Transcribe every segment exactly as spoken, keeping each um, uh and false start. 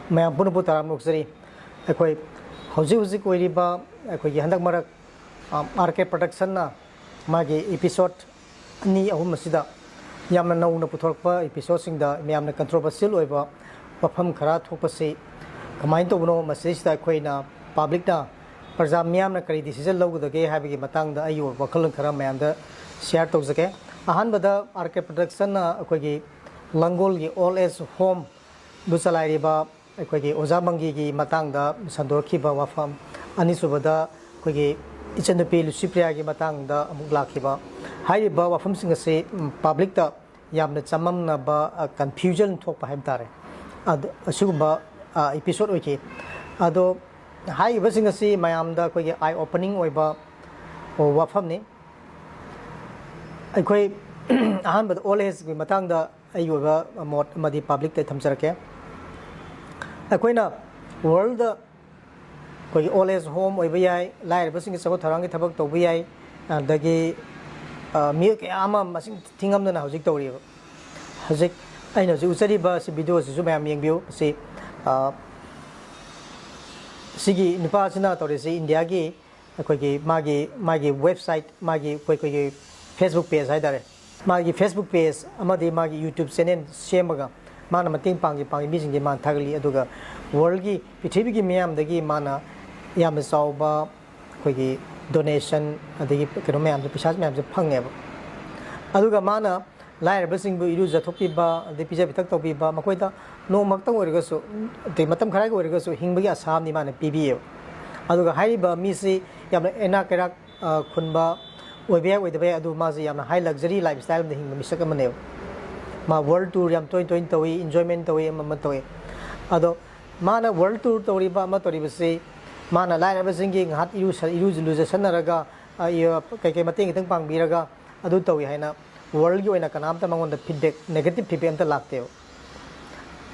ꯃꯌꯥꯝ ꯄꯨꯝꯅꯃꯛꯄꯨ ꯇꯔꯥꯝꯅ ꯑꯣꯛꯆꯔꯤ꯫ ꯑꯩꯈꯣꯏ ꯍꯧꯖꯤꯛ ꯍꯧꯖꯤꯛ ꯑꯣꯏꯔꯤꯕ, ꯑꯩꯈꯣꯏꯒꯤ ꯍꯟꯗꯛ ꯃꯔꯛ, ꯑ, R K Production ꯅ ꯃꯥꯒꯤ episode ꯑꯅꯤ ꯑꯍꯨꯝ ꯑꯁꯤꯗ ꯌꯥꯝꯅ ꯅꯧꯅ ꯄꯨꯊꯣꯔꯛꯄ episode ꯁꯤꯡꯗ ꯃꯌꯥꯝꯅ controversial ꯑꯣꯏꯕ ꯋꯥꯐꯝ ꯈꯔ ꯊꯣꯛꯄꯁꯤ ꯀꯃꯥꯏꯅ ꯇꯧꯕꯅꯣ, ꯃꯁꯤꯗꯩꯁꯤꯗ ꯑꯩꯈꯣꯏꯅ public ꯅ, ꯄ꯭ꯔꯖꯥ ꯃꯤꯌꯥꯝꯅ ꯀꯔꯤ decision ꯂꯧꯒꯗꯒꯦ ꯍꯥꯏꯕꯒꯤ ꯃꯇꯥꯡꯗ ꯑꯩꯒꯤ ꯋꯥꯈꯜꯂꯣꯟ ꯈꯔ ꯃꯌꯥꯝꯗ share ꯇꯧꯖꯒꯦ꯫ ꯑꯍꯥꯟꯕꯗ, R K Production ꯅ ꯑꯩꯈꯣꯏꯒꯤ ꯂꯥꯡꯒꯣꯜꯒꯤ old age home ꯗꯨ ꯆꯂꯥꯏꯔꯤꯕ ꯑꯩꯈꯣꯏꯒꯤ ꯑꯣꯖꯥ ꯃꯪꯒꯤꯒꯤ ꯃꯇꯥꯡꯗ ꯁꯟꯗꯣꯔꯛꯈꯤꯕ ꯋꯥꯐꯝ, ꯑꯅꯤꯁꯨꯕꯗ ꯑꯩꯈꯣꯏꯒꯤ ꯏꯆꯟꯅꯨꯄꯤ ꯂꯨꯁꯤꯄ꯭ꯔꯤꯌꯥꯒꯤ ꯃꯇꯥꯡꯗ ꯑꯃꯨꯛ ꯂꯥꯛꯈꯤꯕ, ꯍꯥꯏꯔꯤꯕ ꯋꯥꯐꯝꯁꯤꯡ ꯑꯁꯤ, ꯎꯝ, public ꯇ ꯌꯥꯝꯅ ꯆꯃꯝꯅꯕ, ꯑ, confusion ꯊꯣꯛꯄ ꯍꯥꯏꯕ ꯇꯥꯔꯦ, ꯑꯗꯨ, ꯑꯁꯤꯒꯨꯝꯕ, ꯑ, episode ꯑꯣꯏꯈꯤ꯫ ꯑꯗꯣ ꯍꯥꯏꯔꯤꯕꯁꯤꯡ ꯑꯁꯤ ꯃꯌꯥꯝꯗ ꯑꯩꯈꯣꯏꯒꯤ eye opening ꯑꯣꯏꯕ ꯋꯥꯐꯝꯅꯤ꯫ ꯑꯩꯈꯣꯏ ꯑꯍꯥꯟꯕꯗ old age ꯀꯤ ꯃꯇꯥꯡꯗ ꯑꯩꯒꯤ ꯑꯣꯏꯕ ꯃꯣꯠ ꯑꯃꯗꯤ public ꯇ ꯊꯝꯖꯔꯛꯀꯦ꯫ ꯑꯩꯈꯣꯏꯅ world ꯗ ꯑꯩꯈꯣꯏꯒꯤ old age home ꯑꯣꯏꯕ ꯌꯥꯏ, ꯂꯥꯏꯔꯕꯁꯤꯡꯒꯤ ꯆꯥꯎꯈꯠ ꯊꯧꯔꯥꯡꯒꯤ ꯊꯕꯛ ꯇꯧꯕ ꯌꯥꯏ, ꯑꯗꯒꯤ, ꯑ, ꯃꯤꯑꯣꯏ ꯀꯌꯥ ꯑꯃ ꯃꯁꯤꯡ ꯊꯤꯉꯝꯗꯅ ꯍꯧꯖꯤꯛ ꯇꯧꯔꯤꯕ꯫ ꯍꯧꯖꯤꯛ ꯑꯩꯅ ꯍꯧꯖꯤꯛ ꯎꯠꯆꯔꯤꯕ ꯁꯤ video ꯁꯤꯁꯨ ꯃꯌꯥꯝ ꯌꯦꯡꯕꯤꯌꯨ꯫ ꯃꯁꯤ, ꯑ, ꯁꯤꯒꯤ ꯅꯨꯄꯥꯁꯤꯅ ꯇꯧꯔꯤꯁꯤ ꯏꯟꯗꯤꯌꯥꯒꯤ ꯑꯩꯈꯣꯏꯒꯤ ꯃꯥꯒꯤ, ꯃꯥꯒꯤ website, ꯃꯥꯒꯤ ꯑꯩꯈꯣꯏ, ꯑꯩꯈꯣꯏꯒꯤ Facebook page ꯍꯥꯏꯇꯥꯔꯦ, ꯃꯥꯒꯤ Facebook page ꯑꯃꯗꯤ ꯃꯥꯒꯤ YouTube channel ꯁꯦꯝꯃꯒ ꯃꯥꯅ ꯃꯇꯦꯡ ꯄꯥꯡꯈꯤ, ꯄꯥꯡꯈꯤ ꯃꯤꯁꯤꯡꯁꯦ ꯃꯥꯅ ꯊꯥꯒꯠꯂꯤ꯫ ꯑꯗꯨꯒ world ꯒꯤ, ꯄ꯭ꯔꯤꯊꯤꯕꯤꯒꯤ ꯃꯤꯌꯥꯝꯗꯒꯤ ꯃꯥꯅ ꯌꯥꯝꯅ ꯆꯥꯎꯕ ꯑꯩꯈꯣꯏꯒꯤ donation, ꯑꯗꯒꯤ ꯀꯩꯅꯣ ꯃꯌꯥꯝꯁꯦ, ꯄꯩꯁꯥ ꯃꯌꯥꯝꯁꯦ ꯐꯪꯉꯦꯕ꯫ ꯑꯗꯨꯒ ꯃꯥꯅ ꯂꯥꯏꯔꯕꯁꯤꯡꯕꯨ ꯏꯔꯨꯖꯊꯣꯛꯄꯤꯕ, ꯑꯗꯩ ꯄꯤꯖ ꯄꯤꯊꯛ ꯇꯧꯕꯤꯕ, ꯃꯈꯣꯏꯗ ꯅꯣꯡꯃ ꯈꯛꯇꯪ ꯑꯣꯏꯔꯒꯁꯨ, ꯑꯗꯩ ꯃꯇꯝ ꯈꯔꯒꯤ ꯑꯣꯏꯔꯒꯁꯨ ꯍꯤꯡꯕꯒꯤ ꯑꯁꯥ ꯑꯃꯗꯤ ꯃꯥꯅ ꯄꯤꯕꯤꯌꯦꯕ꯫ ꯑꯗꯨꯒ ꯍꯥꯏꯔꯤꯕ ꯃꯤꯁꯤ ꯌꯥꯝꯅ ꯏꯅꯥꯛ ꯀꯩꯔꯥꯛ, ꯑ, ꯈꯨꯟꯕ ꯑꯣꯏꯕ ꯌꯥꯏ, ꯑꯣꯏꯗꯕ ꯌꯥꯏ, ꯑꯗꯨ ꯃꯥꯁꯦ ꯌꯥꯝꯅ high luxury lifestyle ꯑꯃꯗ ꯍꯤꯡꯕ ꯃꯤꯁꯛ ꯑꯃꯅꯦꯕ꯫ ꯃꯥ world tour ꯌꯥꯝ ꯇꯣꯏ ꯇꯣꯏꯅ ꯇꯧꯏ, enjoyment ꯇꯧꯏ, ꯑꯃ ꯑꯃ ꯇꯧꯏ꯫ ꯑꯗꯣ ꯃꯥꯅ world tour ꯇꯧꯔꯤꯕ ꯑꯃ ꯇꯧꯔꯤꯕꯁꯤ, ꯃꯥꯅ ꯂꯥꯏꯔꯕꯁꯤꯡꯒꯤ ꯉꯥꯏꯍꯥꯛ ꯏꯔꯨ-, ꯏꯔꯨ-, ꯂꯨꯖꯁꯟꯅꯔꯒ, ꯑ, ꯏ-, ꯀꯩꯀꯩ ꯃꯇꯦꯡ ꯈꯤꯇꯪ ꯄꯥꯡꯕꯤꯔꯒ ꯑꯗꯨ ꯇꯧꯏ ꯍꯥꯏꯅ world ꯒꯤ ꯑꯣꯏꯅ ꯀꯅꯥꯝꯇ ꯃꯉꯣꯟꯗ feedback, negative feedback ꯑꯝꯇ ꯂꯥꯛꯇꯦꯕ꯫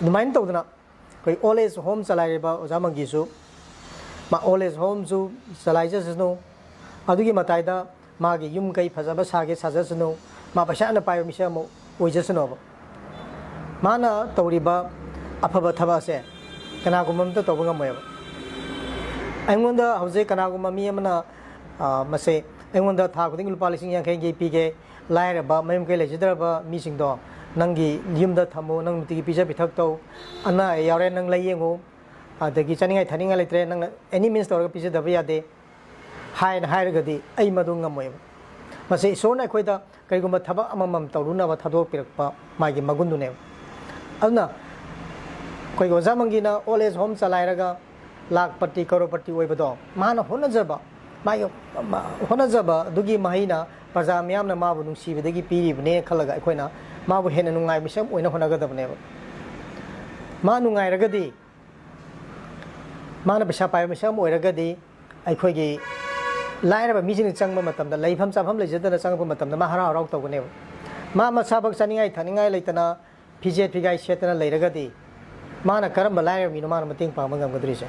ꯑꯗꯨꯃꯥꯏꯅ ꯇꯧꯗꯅ ꯑꯩꯈꯣꯏ old age home ꯆꯂꯥꯏꯔꯤꯕ ꯑꯣꯖꯥ ꯃꯪꯒꯤꯁꯨ, ꯃꯥ old age home ꯁꯨ ꯆꯂꯥꯏꯖꯁꯅꯨ, ꯑꯗꯨꯒꯤ ꯃꯇꯥꯏꯗ ꯃꯥꯒꯤ ꯌꯨꯝ ꯀꯩ ꯐꯖꯕ ꯁꯥꯒꯦ ꯁꯥꯖꯁꯅꯨ, ꯃꯥ ꯄꯩꯁꯥ ꯌꯥꯝꯅ ꯄꯥꯏꯕ ꯃꯤꯁꯛ ꯑꯃ ꯑꯣꯏꯖꯁꯅꯣꯕ꯫ ꯃꯥꯅ ꯇꯧꯔꯤꯕ ꯑꯐꯕ ꯊꯕꯛ ꯑꯁꯦ ꯀꯅꯥꯒꯨꯝꯕ ꯑꯝꯇ ꯇꯧꯕ ꯉꯝꯃꯣꯏꯕ꯫ ꯑꯩꯉꯣꯟꯗ ꯍꯧꯖꯤꯛ ꯀꯅꯥꯒꯨꯝꯕ ꯃꯤ ꯑꯃꯅ, ꯑ, ꯃꯁꯦ ꯑꯩꯉꯣꯟꯗ ꯊꯥ ꯈꯨꯗꯤꯡꯒꯤ ꯂꯨꯄꯥ ꯂꯤꯁꯤꯡ ꯌꯥꯡꯈꯩ ꯄꯤꯒꯦ, ꯂꯥꯏꯔꯕ, ꯃꯌꯨꯝ ꯀꯩ ꯂꯩꯖꯗ꯭ꯔꯕ ꯃꯤꯁꯤꯡꯗꯣ ꯅꯪꯒꯤ ꯌꯨꯝꯗ ꯊꯝꯃꯨ, ꯅꯪ ꯅꯨꯡꯇꯤꯒꯤ ꯄꯤꯖ ꯄꯤꯊꯛ ꯇꯧ, ꯑꯅꯥ ꯑꯌꯦꯛ ꯌꯥꯎꯔꯦ ꯅꯪ ꯂꯥꯏꯌꯦꯡꯉꯨ, ꯑꯗꯒꯤ ꯆꯥꯅꯤꯡꯉꯥꯏ ꯊꯛꯅꯤꯡꯉꯥꯏ ꯂꯩꯇ꯭ꯔꯦ ꯅꯪꯅ any means ꯇꯧꯔꯒ ꯄꯤꯖꯗꯕ ꯌꯥꯗꯦ ꯍꯥꯏꯅ ꯍꯥꯏꯔꯒꯗꯤ ꯑꯩ ꯃꯗꯨ ꯉꯝꯃꯣꯏꯕ꯫ ꯃꯁꯤ ꯏꯁꯣꯔꯅ ꯑꯩꯈꯣꯏꯗ ꯀꯔꯤꯒꯨꯝꯕ ꯊꯕꯛ ꯑꯃꯃꯝ ꯇꯧꯔꯨꯅꯕ ꯊꯥꯗꯣꯛꯄꯤꯔꯛꯄ ꯃꯥꯒꯤ ꯃꯒꯨꯟꯗꯨꯅꯦꯕ꯫ ꯑꯗꯨꯅ ꯑꯩꯈꯣꯏꯒꯤ ꯑꯣꯖꯥ ꯃꯪꯒꯤꯅ old age home ꯆꯂꯥꯏꯔꯒ ꯂꯥꯈꯄꯇꯤ ꯀꯔꯣꯔꯄꯇꯤ ꯑꯣꯏꯕꯗꯣ ꯃꯥꯅ ꯍꯣꯠꯅꯖꯕ, ꯃꯥꯒꯤ ꯃ-, ꯍꯣꯠꯅꯖꯕ ꯑꯗꯨꯒꯤ ꯃꯍꯩꯅ ꯄ꯭ꯔꯖꯥ ꯃꯤꯌꯥꯝꯅ ꯃꯥꯕꯨ ꯅꯨꯡꯁꯤꯕꯗꯒꯤ ꯄꯤꯔꯤꯕꯅꯦ ꯈꯜꯂꯒ ꯑꯩꯈꯣꯏꯅ ꯃꯥꯕꯨ ꯍꯦꯟꯅ ꯅꯨꯡꯉꯥꯏꯕ ꯃꯤꯁꯛ ꯑꯃ ꯑꯣꯏꯅ ꯍꯣꯠꯅꯒꯗꯕꯅꯦꯕ꯫ ꯃꯥ ꯅꯨꯡꯉꯥꯏꯔꯒꯗꯤ, ꯃꯥꯅ ꯄꯩꯁꯥ ꯄꯥꯏꯕ ꯃꯤꯁꯛ ꯑꯃ ꯑꯣꯏꯔꯒꯗꯤ ꯑꯩꯈꯣꯏꯒꯤ ꯂꯥꯏꯔꯕ ꯃꯤꯁꯤꯡꯅ ꯆꯪꯕ ꯃꯇꯝꯗ, ꯂꯩꯐꯝ ꯆꯥꯐꯝ ꯂꯩꯖꯗꯅ ꯆꯪꯉꯛꯄ ꯃꯇꯝꯗ ꯃꯥ ꯍꯔꯥꯎ ꯍꯔꯥꯎ ꯇꯧꯒꯅꯦꯕ꯫ ꯃꯥ ꯃꯁꯥꯃꯛ ꯆꯥꯅꯤꯡꯉꯥꯏ ꯊꯛꯅꯤꯡꯉꯥꯏ ꯂꯩꯇꯅ ꯐꯤꯖꯦꯠ ꯐꯤꯒꯥꯏ ꯁꯦꯠꯇꯅ ꯂꯩꯔꯒꯗꯤ ꯃꯥꯅ ꯀꯔꯝꯕ ꯂꯥꯏꯔꯕ ꯃꯤꯅꯣ ꯃꯥꯅ ꯃꯇꯦꯡ ꯄꯥꯡꯕ ꯉꯝꯒꯗ꯭ꯔꯤꯁꯦ?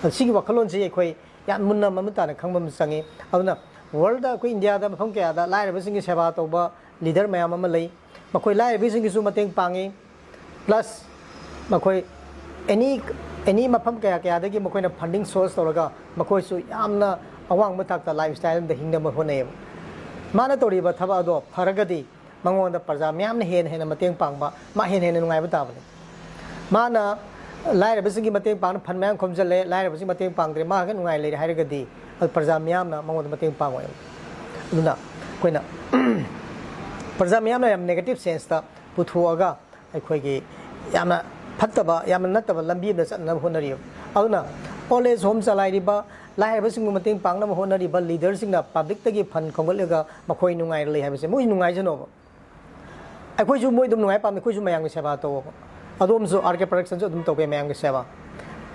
ꯑꯗꯣ ꯁꯤꯒꯤ ꯋꯥꯈꯜꯂꯣꯟꯁꯤ ꯑꯩꯈꯣꯏ ꯌꯥꯝ ꯃꯨꯟꯅ ꯃꯃꯨꯠ ꯇꯥꯅ ꯈꯪꯕ ꯑꯃ ꯆꯪꯉꯤ꯫ ꯑꯗꯨꯅ ꯋꯥꯔꯜꯗ, ꯑꯩꯈꯣꯏ ꯏꯟꯗꯤꯌꯥꯗ ꯃꯐꯝ ꯀꯌꯥꯗ ꯂꯥꯏꯔꯕꯁꯤꯡꯒꯤ ꯁꯦꯕꯥ ꯇꯧꯕ ꯂꯤꯗꯔ ꯃꯌꯥꯝ ꯑꯃ ꯂꯩ꯫ ꯃꯈꯣꯏ ꯂꯥꯏꯔꯕꯁꯤꯡꯒꯤꯁꯨ ꯃꯇꯦꯡ ꯄꯥꯡꯉꯤ, ꯄ꯭ꯂꯁ ꯃꯈꯣꯏ ꯑꯦꯅꯤ, ꯑꯦꯅꯤ ꯃꯐꯝ ꯀꯌꯥ ꯀꯌꯥꯗꯒꯤ ꯃꯈꯣꯏꯅ ꯐꯟꯗꯤꯡ ꯁꯣꯔꯁ ꯇꯧꯔꯒ ꯃꯈꯣꯏꯁꯨ ꯌꯥꯝꯅ ꯑꯋꯥꯡꯕ ꯊꯥꯛꯇ ꯂꯥꯏꯐ ꯁ꯭ꯇꯥꯏꯜ ꯑꯃꯗ ꯍꯤꯡꯅꯕ ꯍꯣꯠꯅꯩꯌꯦꯕ꯫ ꯃꯥꯅ ꯇꯧꯔꯤꯕ ꯊꯕꯛ ꯑꯗꯣ ꯐꯔꯒꯗꯤ ꯃꯉꯣꯟꯗ ꯄ꯭ꯔꯖꯥ ꯃꯌꯥꯝꯅ ꯍꯦꯟꯅ ꯍꯦꯟꯅ ꯃꯇꯦꯡ ꯄꯥꯡꯕ, ꯃꯥ ꯍꯦꯟꯅ ꯍꯦꯟꯅ ꯅꯨꯡꯉꯥꯏꯕ ꯇꯥꯕꯅꯤ꯫ ꯃꯥꯅ ꯂꯥꯏꯔꯕꯁꯤꯡꯒꯤ ꯃꯇꯦꯡ ꯄꯥꯡꯅ ꯐꯟ ꯃꯌꯥꯝ ꯈꯣꯝꯖꯤꯜꯂꯦ, ꯂꯥꯏꯔꯕꯁꯤꯡ ꯃꯇꯦꯡ ꯄꯥꯡꯗ꯭ꯔꯦ, ꯃꯥ ꯈꯛ ꯅꯨꯡꯉꯥꯏ ꯂꯩꯔꯦ ꯍꯥꯏꯔꯒꯗꯤ ꯑꯗꯨ ꯄ꯭ꯔꯖꯥ ꯃꯤꯌꯥꯝꯅ ꯃꯉꯣꯟꯗ ꯃꯇꯦꯡ ꯄꯥꯡꯉꯣꯏꯕ꯫ ꯑꯗꯨꯅ ꯑꯩꯈꯣꯏꯅ ꯄ꯭ꯔꯖꯥ ꯃꯤꯌꯥꯝꯅ ꯌꯥꯝ ꯅꯦꯒꯦꯇꯤꯞ ꯁꯦꯟꯁꯇ ꯄꯨꯊꯣꯛꯑꯒ ꯑꯩꯈꯣꯏꯒꯤ ꯌꯥꯝꯅ ꯐꯠꯇꯕ, ꯌꯥꯝꯅ ꯅꯠꯇꯕ ꯂꯝꯕꯤ ꯑꯃꯗ ꯆꯠꯅꯅꯕ ꯍꯣꯠꯅꯔꯤꯕ꯫ ꯑꯗꯨꯅ ꯑꯣꯜ ꯑꯦꯖ ꯍꯣꯝ ꯆꯂꯥꯏꯔꯤꯕ, ꯂꯥꯏꯔꯕꯁꯤꯡꯕꯨ ꯃꯇꯦꯡ ꯄꯥꯡꯅꯕ ꯍꯣꯠꯅꯔꯤꯕ ꯂꯤꯗꯔꯁꯤꯡꯅ ꯄꯕ꯭ꯂꯤꯛꯇꯒꯤ ꯐꯟ ꯈꯣꯝꯒꯠꯂꯒ ꯃꯈꯣꯏ ꯅꯨꯡꯉꯥꯏꯔ ꯂꯩ ꯍꯥꯏꯕꯁꯦ ꯃꯣꯏ ꯅꯨꯡꯉꯥꯏꯖꯅꯣꯕ꯫ ꯑꯩꯈꯣꯏꯁꯨ ꯃꯣꯏ ꯑꯗꯨꯝ ꯅꯨꯡꯉꯥꯏ ꯄꯥꯝꯃꯤ, ꯑꯩꯈꯣꯏꯁꯨ ꯃꯌꯥꯝꯒꯤ ꯁꯦꯕꯥ ꯇꯧꯕ꯫ ꯑꯗꯣꯝꯁꯨ, ꯑꯥꯔ ꯀꯦ ꯄ꯭ꯔꯗꯛꯁꯟꯁꯨ ꯑꯗꯨꯝ ꯇꯧꯕ ꯌꯥꯏ ꯃꯌꯥꯝꯒꯤ ꯁꯦꯕꯥ꯫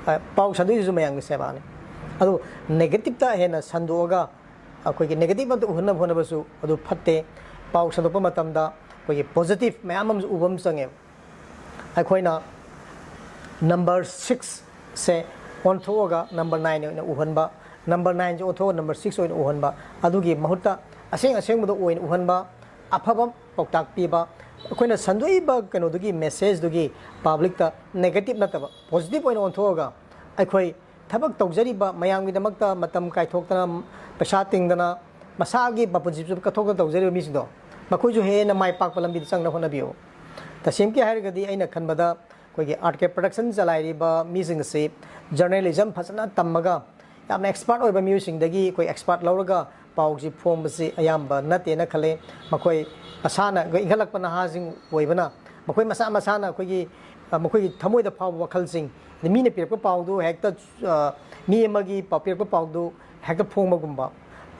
ꯑ, ꯄꯥꯎ ꯁꯟꯗꯣꯛꯏꯁꯤꯁꯨ ꯃꯌꯥꯝꯒꯤ ꯁꯦꯕꯥꯅꯤ꯫ ꯑꯗꯨ ꯅꯦꯒꯦꯇꯤꯞꯇ ꯍꯦꯟꯅ ꯁꯟꯗꯣꯛꯑꯒ ꯑꯩꯈꯣꯏꯒꯤ ꯅꯦꯒꯦꯇꯤꯞ ꯑꯃꯠꯇ ꯎꯍꯟꯅꯕ ꯍꯣꯠꯅꯕꯁꯨ ꯑꯗꯨ ꯐꯠꯇꯦ꯫ ꯄꯥꯎ ꯁꯟꯗꯣꯛꯄ ꯃꯇꯝꯗ ꯑꯩꯈꯣꯏꯒꯤ ꯄꯣꯖꯤꯇꯤꯞ ꯃꯌꯥꯝ ꯑꯃꯁꯨ ꯎꯕ ꯑꯃ ꯆꯪꯉꯦꯕ꯫ ꯑꯩꯈꯣꯏꯅ ꯅꯝꯕꯔ ꯁꯤꯛꯁꯁꯦ ꯑꯣꯟꯊꯣꯛꯑꯒ ꯅꯝꯕꯔ ꯅꯥꯏꯟ ꯑꯣꯏꯅ ꯎꯍꯟꯕ, ꯅꯝꯕꯔ ꯅꯥꯏꯟꯁꯦ ꯑꯣꯟꯊꯣꯛꯑꯒ ꯅꯝꯕꯔ ꯁꯤꯛꯁ ꯑꯣꯏꯅ ꯎꯍꯟꯕ, ꯑꯗꯨꯒꯤ ꯃꯍꯨꯠꯇ ꯑꯁꯦꯡ ꯑꯁꯦꯡꯕꯗ ꯑꯣꯏꯅ ꯎꯍꯟꯕ, ꯑꯐꯕ ꯄꯥꯎꯇꯥꯛ ꯄꯤꯕ, ꯑꯩꯈꯣꯏꯅ ꯁꯟꯗꯣꯛꯏꯕ ꯀꯩꯅꯣꯗꯨꯒꯤ ꯃꯦꯁꯦꯖꯗꯨꯒꯤ ꯄꯕ꯭ꯂꯤꯛꯇ ꯅꯦꯒꯦꯇꯤꯞ ꯅꯠꯇꯕ ꯄꯣꯖꯤꯇꯤꯞ ꯑꯣꯏꯅ ꯑꯣꯟꯊꯣꯛꯑꯒ, ꯑꯩꯈꯣꯏ ꯊꯕꯛ ꯇꯧꯖꯔꯤꯕ ꯃꯌꯥꯝꯒꯤꯗꯃꯛꯇ ꯃꯇꯝ ꯀꯥꯏꯊꯣꯛꯇꯅ, ꯄꯩꯁꯥ ꯇꯤꯡꯗꯅ, ꯃꯁꯥꯒꯤ ꯃꯄꯨꯟꯁꯤ ꯆꯨꯞꯄ ꯀꯠꯊꯣꯛꯇꯅ ꯇꯧꯖꯔꯤꯕ ꯃꯤꯁꯤꯡꯗꯣ, ꯃꯈꯣꯏꯁꯨ ꯍꯦꯟꯅ ꯃꯥꯏ ꯄꯥꯛꯄ ꯂꯝꯕꯤꯗ ꯆꯪꯅꯕ ꯍꯣꯠꯅꯕꯤꯌꯨ꯫ ꯇꯁꯦꯡꯀꯤ ꯍꯥꯏꯔꯒꯗꯤ ꯑꯩꯅ ꯈꯟꯕꯗ ꯑꯩꯈꯣꯏꯒꯤ ꯑꯥꯔ ꯀꯦ ꯄ꯭ꯔꯗꯛꯁꯟ ꯆꯂꯥꯏꯔꯤꯕ ꯃꯤꯁꯤꯡ ꯑꯁꯤ ꯖꯔꯅꯦꯂꯤꯖꯝ ꯐꯖꯅ ꯇꯝꯃꯒ, ꯌꯥꯝꯅ ꯑꯦꯛꯁꯄꯥꯔꯠ ꯑꯣꯏꯕ ꯃꯤꯑꯣꯏꯁꯤꯡꯗꯒꯤ ꯑꯩꯈꯣꯏ ꯑꯦꯛꯁꯄꯥꯔꯠ ꯂꯧꯔꯒ ꯄꯥꯎꯁꯤ ꯐꯣꯡꯕꯁꯤ ꯑꯌꯥꯝꯕ ꯅꯠꯇꯦꯅ ꯈꯜꯂꯦ꯫ ꯃꯈꯣꯏ ꯃꯁꯥꯅ ꯑꯩꯈꯣꯏ ꯏꯟꯈꯠꯂꯛꯄ ꯅꯍꯥꯁꯤꯡ ꯑꯣꯏꯕꯅ, ꯃꯈꯣꯏ ꯃꯁꯥ ꯃꯁꯥꯅ ꯑꯩꯈꯣꯏꯒꯤ, ꯑ, ꯃꯈꯣꯏꯒꯤ ꯊꯃꯣꯏꯗ ꯐꯥꯎꯕ ꯋꯥꯈꯜꯁꯤꯡ, ꯑꯗꯩ ꯃꯤꯅ ꯄꯤꯔꯛꯄ ꯄꯥꯎꯗꯨ ꯍꯦꯛꯇ, ꯑ, ꯃꯤ ꯑꯃꯒꯤ ꯄꯥꯎ ꯄꯤꯔꯛꯄ ꯄꯥꯎꯗꯨ ꯍꯦꯛꯇ ꯐꯣꯡꯕꯒꯨꯝꯕ,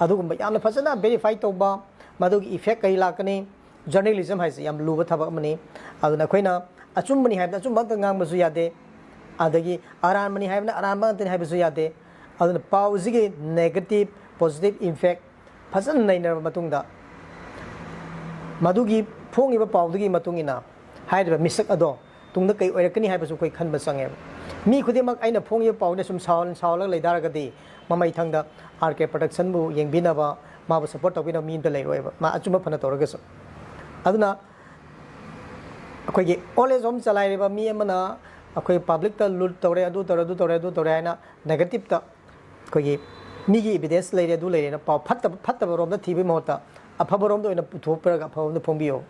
ꯑꯗꯨꯒꯨꯝꯕ ꯌꯥꯝꯅ ꯐꯖꯅ ꯚꯦꯔꯤꯐꯥꯏ ꯇꯧꯕ, ꯃꯗꯨꯒꯤ ꯏꯐꯦꯛ ꯀꯔꯤ ꯂꯥꯛꯀꯅꯤ? ꯖꯔꯅꯦꯂꯤꯖꯝ ꯍꯥꯏꯁꯦ ꯌꯥꯝ ꯂꯨꯕ ꯊꯕꯛ ꯑꯃꯅꯤ꯫ ꯑꯗꯨꯅ ꯑꯩꯈꯣꯏꯅ ꯑꯆꯨꯝꯕꯅꯤ ꯍꯥꯏꯕꯗ ꯑꯆꯨꯝꯕ ꯉꯥꯛꯇ ꯉꯥꯡꯕꯁꯨ ꯌꯥꯗꯦ, ꯑꯗꯒꯤ ꯑꯔꯥꯟꯕꯅꯤ ꯍꯥꯏꯕꯅ ꯑꯔꯥꯟꯕ ꯉꯥꯛꯇꯅꯤ ꯍꯥꯏꯕꯁꯨ ꯌꯥꯗꯦ꯫ ꯑꯗꯨꯅ ꯄꯥꯎꯁꯤꯒꯤ ꯅꯦꯒꯦꯇꯤꯞ, ꯄꯣꯖꯤꯇꯤꯞ ꯏꯝꯄꯦꯛ ꯐꯖꯅ ꯅꯩꯅꯔꯕ ꯃꯇꯨꯡꯗ, ꯃꯗꯨꯒꯤ ꯐꯣꯡꯉꯤꯕ ꯄꯥꯎꯗꯨꯒꯤ ꯃꯇꯨꯡ ꯏꯟꯅ ꯍꯥꯏꯔꯤꯕ ꯃꯤꯁꯛ ꯑꯗꯣ ꯇꯨꯡꯗ ꯀꯩ ꯑꯣꯏꯔꯛꯀꯅꯤ ꯍꯥꯏꯕꯁꯨ ꯑꯩꯈꯣꯏ ꯈꯟꯕ ꯆꯪꯉꯦꯕ꯫ ꯃꯤ ꯈꯨꯗꯤꯡꯃꯛ ꯑꯩꯅ ꯐꯣꯡꯉꯤꯕ ꯄꯥꯎꯗ ꯁꯨꯝ ꯁꯥꯎꯍꯟ-, ꯁꯥꯎꯍꯜꯂꯒ ꯂꯩ ꯇꯥꯔꯒꯗꯤ, ꯃꯃꯩꯊꯪꯗ ꯑꯥꯔ ꯀꯦ ꯄ꯭ꯔꯗꯛꯁꯟꯕꯨ ꯌꯦꯡꯕꯤꯅꯕ, ꯃꯥꯕꯨ ꯁꯞꯄꯣꯔꯠ ꯇꯧꯕꯤꯅꯕ ꯃꯤ ꯑꯝꯇ ꯂꯩꯔꯣꯏꯕ, ꯃꯥ ꯑꯆꯨꯝꯕ ꯐꯅ ꯇꯧꯔꯒꯁꯨ꯫ ꯑꯗꯨꯅ ꯑꯩꯈꯣꯏꯒꯤ ꯑꯣꯜ ꯑꯦꯖ ꯍꯣꯝ ꯆꯂꯥꯏꯔꯤꯕ ꯃꯤ ꯑꯃꯅ ꯑꯩꯈꯣꯏ ꯄꯕ꯭ꯂꯤꯛꯇ ꯂꯨꯠ ꯇꯧꯔꯦ, ꯑꯗꯨ ꯇꯧꯔꯦ, ꯑꯗꯨ ꯇꯧꯔꯦ, ꯑꯗꯨ ꯇꯧꯔꯦ ꯍꯥꯏꯅ ꯅꯦꯒꯦꯇꯤꯞꯇ, ꯑꯩꯈꯣꯏꯒꯤ ꯃꯤꯒꯤ ꯏꯕꯤꯗꯦꯟꯁ ꯂꯩꯔꯦ, ꯑꯗꯨ ꯂꯩꯔꯦꯅ ꯄꯥꯎ ꯐꯠꯇꯕ, ꯐꯠꯇꯕ ꯔꯣꯝꯗ ꯊꯤꯕꯒꯤ ꯃꯍꯨꯠꯇ ꯑꯐꯕ ꯔꯣꯝꯗ ꯑꯣꯏꯅ ꯄꯨꯊꯣꯛꯄꯤꯔꯒ ꯑꯐꯕ ꯔꯣꯝꯗ ꯐꯣꯡꯕꯤꯌꯣ꯫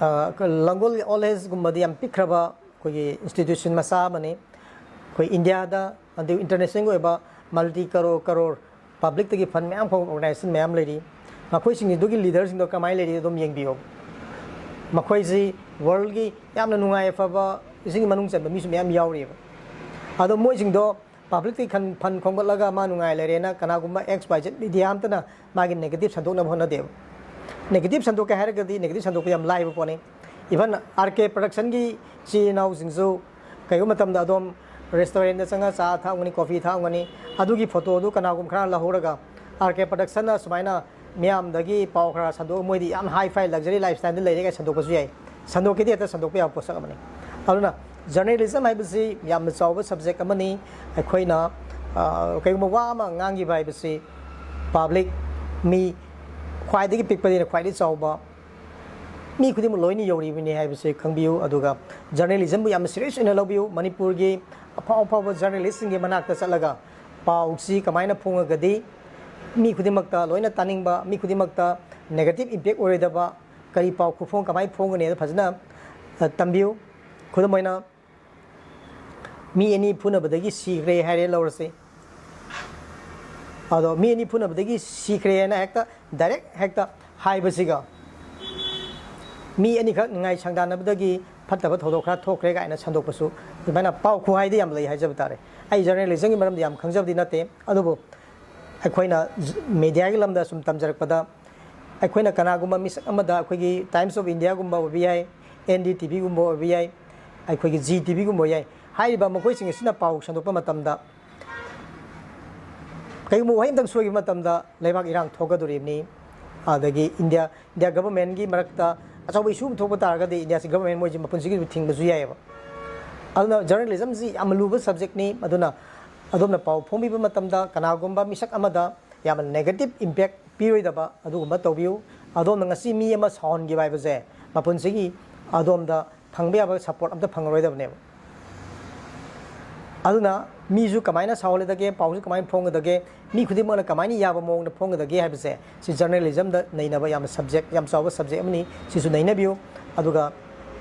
ꯑ, ꯂꯥꯡꯒꯣꯜ ꯑꯣꯜ ꯑꯦꯖꯒꯨꯝꯕꯗꯤ ꯌꯥꯝ ꯄꯤꯛꯈ꯭ꯔꯕ ꯑꯩꯈꯣꯏꯒꯤ ꯏꯟꯁꯇꯤꯇ꯭ꯌꯨꯁꯟ ꯃꯆꯥ ꯑꯃꯅꯤ꯫ ꯑꯩꯈꯣꯏ ꯏꯟꯗꯤꯌꯥꯗ ꯑꯗꯨ ꯏꯟꯇꯔꯅꯦꯁꯅꯦꯜꯒꯤ ꯑꯣꯏꯕ ꯃꯜꯇꯤ ꯀꯔꯣꯔ ꯀꯔꯣꯔ ꯄꯕ꯭ꯂꯤꯛꯇꯒꯤ ꯐꯟ ꯃꯌꯥꯝ ꯐꯪꯕ ꯑꯣꯔꯒꯅꯥꯏꯖꯦꯁꯟ ꯃꯌꯥꯝ ꯂꯩꯔꯤ꯫ ꯃꯈꯣꯏꯁꯤꯡꯗꯨꯒꯤ ꯂꯤꯗꯔꯁꯤꯡꯗꯣ ꯀꯃꯥꯏꯅ ꯂꯩꯔꯤ ꯑꯗꯨꯝ ꯌꯦꯡꯕꯤꯌꯣ꯫ ꯃꯈꯣꯏꯁꯤ ꯋꯥꯔꯜꯒꯤ ꯌꯥꯝꯅ ꯅꯨꯡꯉꯥꯏ ꯑꯐꯕ ꯏꯁꯤꯡꯒꯤ ꯃꯅꯨꯡ ꯆꯟꯕ ꯃꯤꯁꯨ ꯃꯌꯥꯝ ꯌꯥꯎꯔꯤꯑꯕ꯫ ꯑꯗꯣ ꯃꯣꯏꯁꯤꯡꯗꯣ ꯄꯕ꯭ꯂꯤꯛꯇꯒꯤ ꯈꯟ-, ꯐꯟ ꯈꯣꯝꯒꯠꯂꯒ ꯃꯥ ꯅꯨꯡꯉꯥꯏ ꯂꯩꯔꯦꯅ ꯀꯅꯥꯒꯨꯝꯕ ꯑꯦꯛꯁ ꯋꯥꯏ ꯖꯦꯠ ꯃꯤꯗꯤꯌꯥ ꯑꯝꯇꯅ ꯃꯥꯒꯤ ꯅꯦꯒꯦꯇꯤꯞ ꯁꯟꯗꯣꯛꯅꯕ ꯍꯣꯠꯅꯗꯦꯕ꯫ ꯅꯦꯒꯦꯇꯤꯞ ꯁꯟꯗꯣꯛꯀꯦ ꯍꯥꯏꯔꯒꯗꯤ ꯅꯦꯒꯦꯇꯤꯞ ꯁꯟꯗꯣꯛꯄ ꯌꯥꯝ ꯂꯥꯏꯕ ꯄꯣꯠꯅꯤ꯫ ꯏꯚꯟ ꯑꯥꯔ ꯀꯦ ꯄ꯭ꯔꯗꯛꯁꯟꯒꯤ ꯏꯆꯤꯜ ꯏꯅꯥꯎꯁꯤꯡꯁꯨ ꯀꯩꯒꯨꯝꯕ ꯃꯇꯝꯗ ꯑꯗꯨꯝ ꯔꯦꯁꯇꯨꯔꯦꯟꯗ ꯆꯪꯉꯒ ꯆꯥ ꯊꯛꯑꯝꯒꯅꯤ, ꯀꯣꯐꯤ ꯊꯛꯑꯝꯒꯅꯤ, ꯑꯗꯨꯒꯤ ꯐꯣꯇꯣꯗꯨ ꯀꯅꯥꯒꯨꯝꯕ ꯈꯔ ꯂꯧꯍꯧꯔꯒ ꯑꯥꯔ ꯀꯦ ꯄ꯭ꯔꯗꯛꯁꯟꯅ ꯁꯨꯃꯥꯏꯅ ꯃꯤꯌꯥꯝꯗꯒꯤ ꯄꯥꯎ ꯈꯔ ꯁꯟꯗꯣꯛꯑꯒ ꯃꯣꯏꯗꯤ ꯌꯥꯝ ꯍꯥꯏ ꯐꯥꯏ ꯂꯛꯖꯔꯤ ꯂꯥꯏꯐ ꯁ꯭ꯇꯥꯏꯜꯗ ꯂꯩꯔꯦ ꯀꯥꯏꯅ ꯁꯟꯗꯣꯛꯄꯁꯨ ꯌꯥꯏ꯫ ꯁꯟꯗꯣꯛꯀꯦꯗꯤ ꯍꯦꯛꯇ ꯁꯟꯗꯣꯛꯄ ꯌꯥꯕ ꯄꯣꯠꯁꯛ ꯑꯃꯅꯤ꯫ ꯑꯗꯨꯅ ꯖꯔꯅꯦꯂꯤꯖꯝ ꯍꯥꯏꯕꯁꯤ ꯌꯥꯝꯅ ꯆꯥꯎꯕ ꯁꯕꯖꯦꯛ ꯑꯃꯅꯤ꯫ ꯑꯩꯈꯣꯏꯅ, ꯑ, ꯀꯩꯒꯨꯝꯕ ꯋꯥ ꯑꯃ ꯉꯥꯡꯈꯤꯕ ꯍꯥꯏꯕꯁꯤ ꯄꯕ꯭ꯂꯤꯛ, ꯃꯤ ꯈ꯭ꯋꯥꯏꯗꯒꯤ ꯄꯤꯛꯄꯗꯒꯤꯅ ꯈ꯭ꯋꯥꯏꯗꯒꯤ ꯆꯥꯎꯕ ꯃꯤ ꯈꯨꯗꯤꯡꯃꯛ ꯂꯣꯏꯅ ꯌꯧꯔꯤꯕꯅꯤ ꯍꯥꯏꯕꯁꯤ ꯈꯪꯕꯤꯌꯨ꯫ ꯑꯗꯨꯒ ꯖꯔꯅꯦꯂꯤꯖꯝꯕꯨ ꯌꯥꯝꯅ ꯁꯤꯔꯤꯌꯁ ꯑꯣꯏꯅ ꯂꯧꯕꯤꯌꯨ꯫ ꯃꯅꯤꯄꯨꯔꯒꯤ ꯑꯐꯥꯎ ꯑꯐꯥꯎꯕ ꯖꯔꯅꯦꯂꯤꯁꯁꯤꯡꯒꯤ ꯃꯅꯥꯛꯇ ꯆꯠꯂꯒ ꯄꯥꯎꯁꯤ ꯀꯃꯥꯏꯅ ꯐꯣꯡꯉꯒꯗꯤ ꯃꯤ ꯈꯨꯗꯤꯡꯃꯛꯇ ꯂꯣꯏꯅ ꯇꯥꯅꯤꯡꯕ, ꯃꯤ ꯈꯨꯗꯤꯡꯃꯛꯇ ꯅꯦꯒꯦꯇꯤꯞ ꯏꯝꯄꯦꯛ ꯑꯣꯏꯔꯣꯏꯗꯕ ꯀꯔꯤ ꯄꯥꯎ ꯈꯨꯐꯣꯡ ꯀꯃꯥꯏꯅ ꯐꯣꯡꯒꯅꯤ ꯍꯥꯏꯕꯗꯨ ꯐꯖꯅ, ꯑ, ꯇꯝꯕꯤꯌꯨ꯫ ꯈꯨꯗꯝ ꯑꯣꯏꯅ, ꯃꯤ ꯑꯅꯤ ꯐꯨꯅꯕꯗꯒꯤ ꯁꯤꯈ꯭ꯔꯦ ꯍꯥꯏꯔꯦ ꯂꯧꯔꯁꯤ꯫ ꯑꯗꯣ ꯃꯤ ꯑꯅꯤ ꯐꯨꯅꯕꯗꯒꯤ ꯁꯤꯈ꯭ꯔꯦ ꯍꯥꯏꯅ ꯍꯦꯛꯇ ꯗꯥꯏꯔꯦꯛ ꯍꯦꯛꯇ ꯍꯥꯏꯕꯁꯤꯒ, ꯃꯤ ꯑꯅꯤꯈꯛ ꯅꯤꯡꯉꯥꯏ ꯁꯪꯗꯥꯟꯅꯕꯗꯒꯤ ꯐꯠꯇꯕ ꯊꯧꯗꯣꯛ ꯈꯔ ꯊꯣꯛꯈ꯭ꯔꯦ ꯀꯥꯏꯅ ꯁꯟꯗꯣꯛꯄꯁꯨ, ꯑꯗꯨꯃꯥꯏꯅ ꯄꯥꯎ ꯈꯨꯍꯥꯏꯗꯤ ꯌꯥꯝ ꯂꯩ ꯍꯥꯏꯖꯕ ꯇꯥꯔꯦ꯫ ꯑꯩ ꯖꯔꯅꯦꯂꯤꯖꯝꯒꯤ ꯃꯔꯝꯗ ꯌꯥꯝ ꯈꯪꯖꯕꯗꯤ ꯅꯠꯇꯦ, ꯑꯗꯨꯕꯨ ꯑꯩꯈꯣꯏꯅ ꯃꯦꯗꯤꯌꯥꯒꯤ ꯂꯝꯗ ꯁꯨꯝ ꯇꯝꯖꯔꯛꯄꯗ, ꯑꯩꯈꯣꯏꯅ ꯀꯅꯥꯒꯨꯝꯕ ꯃꯤꯁꯛ ꯑꯃꯗ, ꯑꯩꯈꯣꯏꯒꯤ ꯇꯥꯏꯝꯁ ꯑꯣꯐ ꯏꯟꯗꯤꯌꯥꯒꯨꯝꯕ ꯑꯣꯏꯕ ꯌꯥꯏ, ꯑꯦꯟ ꯗꯤ ꯇꯤ ꯚꯤꯒꯨꯝꯕ ꯑꯣꯏꯕ ꯌꯥꯏ, ꯑꯩꯈꯣꯏꯒꯤ ꯖꯤ ꯇꯤ ꯚꯤꯒꯨꯝꯕ ꯑꯣꯏꯕ ꯌꯥꯏ, ꯍꯥꯏꯔꯤꯕ ꯃꯈꯣꯏꯁꯤꯡ ꯑꯁꯤꯅ ꯄꯥꯎ ꯁꯟꯗꯣꯛꯄ ꯃꯇꯝꯗ, ꯀꯔꯤꯒꯨꯝꯕ ꯋꯥꯍꯩ ꯑꯃꯇꯪ ꯁꯣꯏꯈꯤꯕ ꯃꯇꯝꯗ ꯂꯩꯕꯥꯛ ꯏꯔꯥꯡ ꯊꯣꯛꯀꯗꯣꯔꯤꯕꯅꯤ꯫ ꯑꯗꯒꯤ ꯏꯟꯗꯤꯌꯥ, ꯏꯟꯗꯤꯌꯥ ꯒꯚꯔꯟꯃꯦꯟꯒꯤ ꯃꯔꯛꯇ ꯑꯆꯧꯕ ꯏꯁꯨ ꯑꯃ ꯊꯣꯛꯄ ꯇꯥꯔꯒꯗꯤ ꯏꯟꯗꯤꯌꯥꯁꯤ ꯒꯚꯔꯟꯃꯦꯟ ꯃꯣꯏꯁꯤ ꯃꯄꯨꯟꯁꯤꯒꯤ ꯊꯤꯡꯕꯁꯨ ꯌꯥꯏꯑꯕ꯫ ꯑꯗꯨꯅ ꯖꯔꯅꯦꯂꯤꯖꯝꯁꯤ ꯌꯥꯝꯅ ꯂꯨꯕ ꯁꯕꯖꯦꯛꯅꯤ꯫ ꯑꯗꯨꯅ ꯑꯗꯣꯝꯅ ꯄꯥꯎ ꯐꯣꯡꯕꯤꯕ ꯃꯇꯝꯗ ꯀꯅꯥꯒꯨꯝꯕ ꯃꯤꯁꯛ ꯑꯃꯗ ꯌꯥꯝꯅ ꯅꯦꯒꯦꯇꯤꯞ ꯏꯝꯄꯦꯛ ꯄꯤꯔꯣꯏꯗꯕ ꯑꯗꯨꯒꯨꯝꯕ ꯇꯧꯕꯤꯌꯨ꯫ ꯑꯗꯣꯝꯅ ꯉꯁꯤ ꯃꯤ ꯑꯃ ꯁꯥꯎꯍꯟꯈꯤꯕ ꯍꯥꯏꯕꯁꯦ ꯃꯄꯨꯟꯁꯤꯒꯤ ꯑꯗꯣꯝꯗ ꯐꯪꯕ ꯌꯥꯕ ꯁꯄꯣꯔꯠ ꯑꯝꯇ ꯐꯪꯉꯔꯣꯏꯗꯕꯅꯦꯕ꯫ ꯑꯗꯨꯅ ꯃꯤꯁꯨ ꯀꯃꯥꯏꯅ ꯁꯥꯎꯍꯜꯂꯗꯒꯦ, ꯄꯥꯎꯁꯨ ꯀꯃꯥꯏꯅ ꯐꯣꯡꯒꯗꯒꯦ, ꯃꯤ ꯈꯨꯗꯤꯡꯃꯛꯅ ꯀꯃꯥꯏꯅ ꯌꯥꯕ ꯃꯑꯣꯡꯗ ꯐꯣꯡꯒꯗꯒꯦ ꯍꯥꯏꯕꯁꯦ, ꯁꯤ ꯖꯔꯅꯦꯂꯤꯖꯝꯗ ꯅꯩꯅꯕ ꯌꯥꯝꯅ ꯁꯕꯖꯦꯛ, ꯌꯥꯝ ꯆꯥꯎꯕ ꯁꯕꯖꯦꯛ ꯑꯃꯅꯤ꯫ ꯁꯤꯁꯨ ꯅꯩꯅꯕꯤꯌꯨ꯫ ꯑꯗꯨꯒ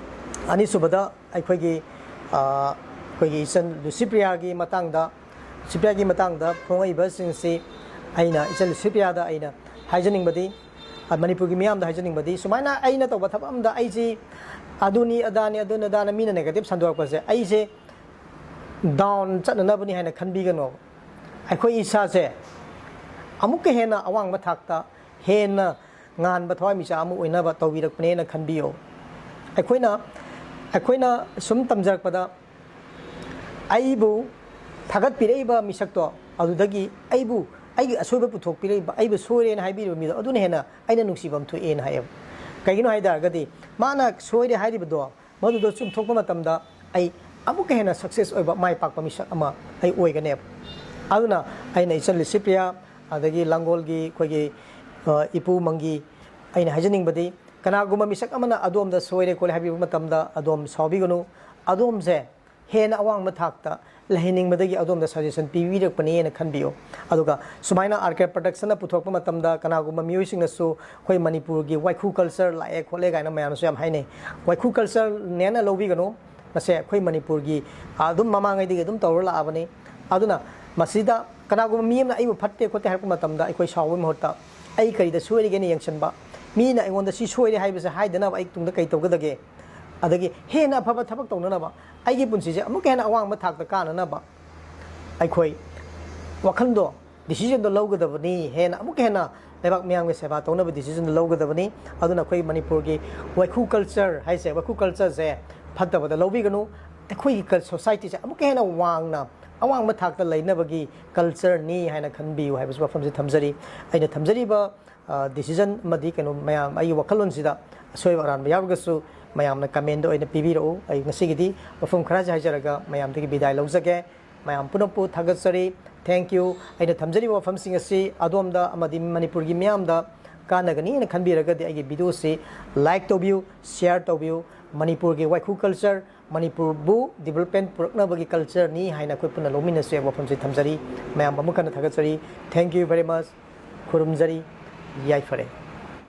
ꯑꯅꯤꯁꯨꯕꯗ ꯑꯩꯈꯣꯏꯒꯤ, ꯑ, ꯑꯩꯈꯣꯏꯒꯤ ꯏꯆꯟ ꯂꯨꯁꯤꯄ꯭ꯔꯤꯌꯥꯒꯤ ꯃꯇꯥꯡꯗ, ꯂꯨꯁꯤꯄ꯭ꯔꯤꯌꯥꯒꯤ ꯃꯇꯥꯡꯗ ꯐꯣꯡꯉꯛꯏꯕꯁꯤꯡꯁꯤ ꯑꯩꯅ, ꯏꯆꯟ ꯂꯨꯁꯤꯄ꯭ꯔꯤꯌꯥꯗ ꯑꯩꯅ ꯍꯥꯏꯖꯅꯤꯡꯕꯗꯤ, ꯑ, ꯃꯅꯤꯄꯨꯔꯒꯤ ꯃꯤꯌꯥꯝꯗ ꯍꯥꯏꯖꯅꯤꯡꯕꯗꯤ, ꯁꯨꯃꯥꯏꯅ ꯑꯩꯅ ꯇꯧꯕ ꯊꯕꯛ ꯑꯃꯗ ꯑꯩꯁꯤ ꯑꯗꯨꯅꯤ ꯑꯗꯥꯅꯤ ꯑꯗꯨꯅꯤ ꯑꯗꯥꯅ ꯃꯤꯅ ꯅꯦꯒꯦꯇꯤꯞ ꯁꯟꯗꯣꯔꯛꯄꯁꯦ ꯑꯩꯁꯦ ꯗꯥꯎꯟ ꯆꯠꯅꯅꯕꯅꯤ ꯍꯥꯏꯅ ꯈꯟꯕꯤꯒꯅꯣꯕ꯫ ꯑꯩꯈꯣꯏ ꯏꯁꯥꯁꯦ ꯑꯃꯨꯛꯀ ꯍꯦꯟꯅ ꯑꯋꯥꯡꯕ ꯊꯥꯛꯇ ꯍꯦꯟꯅ ꯉꯥꯟꯕ ꯊꯋꯥꯏꯃꯤꯆꯥꯛ ꯑꯃ ꯑꯣꯏꯅꯕ ꯇꯧꯕꯤꯔꯛꯄꯅꯦꯅ ꯈꯟꯕꯤꯌꯣ꯫ ꯑꯩꯈꯣꯏꯅ, ꯑꯩꯈꯣꯏꯅ ꯁꯨꯝ ꯇꯝꯖꯔꯛꯄꯗ ꯑꯩꯕꯨ ꯊꯥꯒꯠꯄꯤꯔꯛꯏꯕ ꯃꯤꯁꯛꯇꯣ ꯑꯗꯨꯗꯒꯤ ꯑꯩꯕꯨ, ꯑꯩꯒꯤ ꯑꯁꯣꯏꯕ ꯄꯨꯊꯣꯛꯄꯤꯔꯛꯏꯕ, ꯑꯩꯕꯨ ꯁꯣꯏꯔꯦꯅ ꯍꯥꯏꯕꯤꯔꯤꯕ ꯃꯤꯗꯣ ꯑꯗꯨꯅ ꯍꯦꯟꯅ ꯑꯩꯅ ꯅꯨꯡꯁꯤꯕ ꯑꯃ ꯊꯣꯛꯑꯦꯅ ꯍꯥꯏꯌꯦꯕ꯫ ꯀꯩꯒꯤꯅꯣ ꯍꯥꯏ ꯇꯥꯔꯒꯗꯤ ꯃꯥꯅ ꯁꯣꯏꯔꯦ ꯍꯥꯏꯔꯤꯕꯗꯣ ꯃꯗꯨꯗ ꯆꯨꯝꯊꯣꯛꯄ ꯃꯇꯝꯗ ꯑꯩ ꯑꯃꯨꯛꯀ ꯍꯦꯟꯅ ꯁꯛꯁꯦꯁ ꯑꯣꯏꯕ, ꯃꯥꯏ ꯄꯥꯛꯄ ꯃꯤꯁꯛ ꯑꯃ ꯑꯩ ꯑꯣꯏꯒꯅꯦꯕ꯫ ꯑꯗꯨꯅ ꯑꯩꯅ ꯏꯆꯟ ꯂꯤꯁꯤꯄ꯭ꯔꯤꯌꯥ, ꯑꯗꯒꯤ ꯂꯥꯡꯒꯣꯜꯒꯤ ꯑꯩꯈꯣꯏꯒꯤ, ꯑ, ꯏꯄꯨ ꯃꯪꯒꯤ, ꯑꯩꯅ ꯍꯥꯏꯖꯅꯤꯡꯕꯗꯤ ꯀꯅꯥꯒꯨꯝꯕ ꯃꯤꯁꯛ ꯑꯃꯅ ꯑꯗꯣꯝꯗ ꯁꯣꯏꯔꯦ ꯈꯣꯠꯂꯦ ꯍꯥꯏꯕꯤꯕ ꯃꯇꯝꯗ ꯑꯗꯣꯝ ꯁꯥꯎꯕꯤꯒꯅꯨ꯫ ꯑꯗꯣꯝꯁꯦ ꯍꯦꯟꯅ ꯑꯋꯥꯡꯕ ꯊꯥꯛꯇ ꯂꯩꯍꯟꯅꯤꯡꯕꯗꯒꯤ ꯑꯗꯣꯝꯗ ꯁꯖꯦꯁꯟ ꯄꯤꯕꯤꯔꯛꯄꯅꯦꯅ ꯈꯟꯕꯤꯌꯨ꯫ ꯑꯗꯨꯒ ꯁꯨꯃꯥꯏꯅ ꯑꯥꯔ ꯀꯦ ꯄ꯭ꯔꯗꯛꯁꯟꯅ ꯄꯨꯊꯣꯔꯛꯄ ꯃꯇꯝꯗ ꯀꯅꯥꯒꯨꯝꯕ ꯃꯤꯑꯣꯏꯁꯤꯡꯅꯁꯨ ꯑꯩꯈꯣꯏ ꯃꯅꯤꯄꯨꯔꯒꯤ ꯋꯥꯏꯈꯨ ꯀꯜꯆꯔ ꯂꯥꯛꯑꯦ ꯈꯣꯠꯂꯦ ꯀꯥꯏꯅ ꯃꯌꯥꯝꯅꯁꯨ ꯌꯥꯝ ꯍꯥꯏꯅꯩ꯫ ꯋꯥꯏꯈꯨ ꯀꯜꯆꯔꯅꯦꯅ ꯂꯧꯕꯤꯒꯅꯨ꯫ ꯃꯁꯦ ꯑꯩꯈꯣꯏ ꯃꯅꯤꯄꯨꯔꯒꯤ ꯑꯗꯨꯝ ꯃꯃꯥꯡꯉꯩꯗꯒꯤ ꯑꯗꯨꯝ ꯇꯧꯔ ꯂꯥꯛꯑꯕꯅꯤ꯫ ꯑꯗꯨꯅ ꯃꯁꯤꯗ ꯀꯅꯥꯒꯨꯝꯕ ꯃꯤ ꯑꯃꯅ ꯑꯩꯕꯨ ꯐꯠꯇꯦ ꯈꯣꯠꯇꯦ ꯍꯥꯏꯔꯛꯄ ꯃꯇꯝꯗ ꯑꯩꯈꯣꯏ ꯁꯥꯎꯕꯒꯤ ꯃꯍꯨꯠꯇ ꯑꯩ ꯀꯔꯤꯗ ꯁꯣꯏꯔꯤꯒꯦꯅ ꯌꯦꯡꯁꯤꯟꯕ, ꯃꯤꯅ ꯑꯩꯉꯣꯟꯗ ꯁꯤ ꯁꯣꯏꯔꯦ ꯍꯥꯏꯕꯁꯦ ꯍꯥꯏꯗꯅꯕ ꯑꯩ ꯇꯨꯡꯗ ꯀꯩ ꯇꯧꯒꯗꯒꯦ? ꯑꯗꯒꯤ ꯍꯦꯟꯅ ꯑꯐꯕ ꯊꯕꯛ ꯇꯧꯅꯅꯕ, ꯑꯩꯒꯤ ꯄꯨꯟꯁꯤꯁꯦ ꯑꯃꯨꯛꯀ ꯍꯦꯟꯅ ꯑꯋꯥꯡꯕ ꯊꯥꯛꯇ ꯀꯥꯅꯅꯕ ꯑꯩꯈꯣꯏ ꯋꯥꯈꯜꯗꯣ, ꯗꯤꯁꯤꯖꯟꯗꯣ ꯂꯧꯒꯗꯕꯅꯤ꯫ ꯍꯦꯟꯅ ꯑꯃꯨꯛꯀ ꯍꯦꯟꯅ ꯂꯩꯕꯥꯛ ꯃꯤꯌꯥꯝꯒꯤ ꯁꯦꯕꯥ ꯇꯧꯅꯕ ꯗꯤꯁꯤꯖꯟꯗꯣ ꯂꯧꯒꯗꯕꯅꯤ꯫ ꯑꯗꯨꯅ ꯑꯩꯈꯣꯏ ꯃꯅꯤꯄꯨꯔꯒꯤ ꯋꯥꯏꯈꯨ ꯀꯜꯆꯔ ꯍꯥꯏꯁꯦ, ꯋꯥꯏꯈꯨ ꯀꯜꯆꯔꯁꯦ ꯐꯠꯇꯕꯗ ꯂꯧꯕꯤꯒꯅꯨ꯫ ꯑꯩꯈꯣꯏꯒꯤ ꯁꯣꯁꯥꯏꯇꯤꯁꯦ ꯑꯃꯨꯛꯀ ꯍꯦꯟꯅ ꯋꯥꯡꯅ, ꯑꯋꯥꯡꯕ ꯊꯥꯛꯇ ꯂꯩꯅꯕꯒꯤ ꯀꯜꯆꯔꯅꯤ ꯍꯥꯏꯅ ꯈꯟꯕꯤꯌꯨ ꯍꯥꯏꯕꯁꯤ ꯋꯥꯐꯝꯁꯤ ꯊꯝꯖꯔꯤ꯫ ꯑꯩꯅ ꯊꯝꯖꯔꯤꯕ ꯗꯤꯁꯤꯖꯟ ꯑꯃꯗꯤ ꯀꯩꯅꯣ ꯃꯌꯥꯝ ꯑꯩꯒꯤ ꯋꯥꯈꯜꯂꯣꯟꯁꯤꯗ ꯑꯁꯣꯏꯕ ꯑꯔꯥꯟꯕ ꯌꯥꯎꯔꯒꯁꯨ ꯃꯌꯥꯝꯅ ꯀꯃꯦꯟꯗ ꯑꯣꯏꯅ ꯄꯤꯕꯤꯔꯛꯎ꯫ ꯑꯩ ꯉꯁꯤꯒꯤꯗꯤ ꯋꯥꯐꯝ ꯈꯔꯁꯦ ꯍꯥꯏꯖꯔꯒ ꯃꯌꯥꯝꯗꯒꯤ ꯕꯤꯗꯥꯏ ꯂꯧꯖꯒꯦ꯫ ꯃꯌꯥꯝ ꯄꯨꯝꯅꯃꯛꯄꯨ ꯊꯥꯒꯠꯆꯔꯤ꯫ Thank you꯫ ꯑꯩꯅ ꯊꯝꯖꯔꯤꯕ ꯋꯥꯐꯝꯁꯤꯡ ꯑꯁꯤ ꯑꯗꯣꯝꯗ ꯑꯃꯗꯤ ꯃꯅꯤꯄꯨꯔꯒꯤ ꯃꯤꯌꯥꯝꯗ ꯀꯥꯟꯅꯒꯅꯤ ꯍꯥꯏꯅ ꯈꯟꯕꯤꯔꯒꯗꯤ ꯑꯩꯒꯤ ꯚꯤꯗꯤꯑꯣꯁꯤ ꯂꯥꯏꯛ ꯇꯧꯕꯤꯌꯨ, ꯁꯤꯌꯥꯔ ꯇꯧꯕꯤꯌꯨ꯫ ꯃꯅꯤꯄꯨꯔꯒꯤ ꯋꯥꯏꯈꯨ ꯀꯜꯆꯔ, ꯃꯅꯤꯄꯨꯔꯕꯨ ꯗꯤꯕꯂꯞꯃꯦꯟ ꯄꯨꯔꯛꯅꯕꯒꯤ ꯀꯜꯆꯔꯅꯤ ꯍꯥꯏꯅ ꯑꯩꯈꯣꯏ ꯄꯨꯟꯅ ꯂꯧꯃꯤꯟꯅꯁꯤ ꯍꯥꯏꯕ ꯋꯥꯐꯝꯁꯤ ꯊꯝꯖꯔꯤ꯫ ꯃꯌꯥꯝ ꯑꯃꯨꯛ ꯍꯟꯅ ꯊꯥꯒꯠꯆꯔꯤ꯫ Thank you very much꯫ ꯈꯨꯔꯨꯝꯖꯔꯤ꯫ ꯌꯥꯏꯐꯔꯦ꯫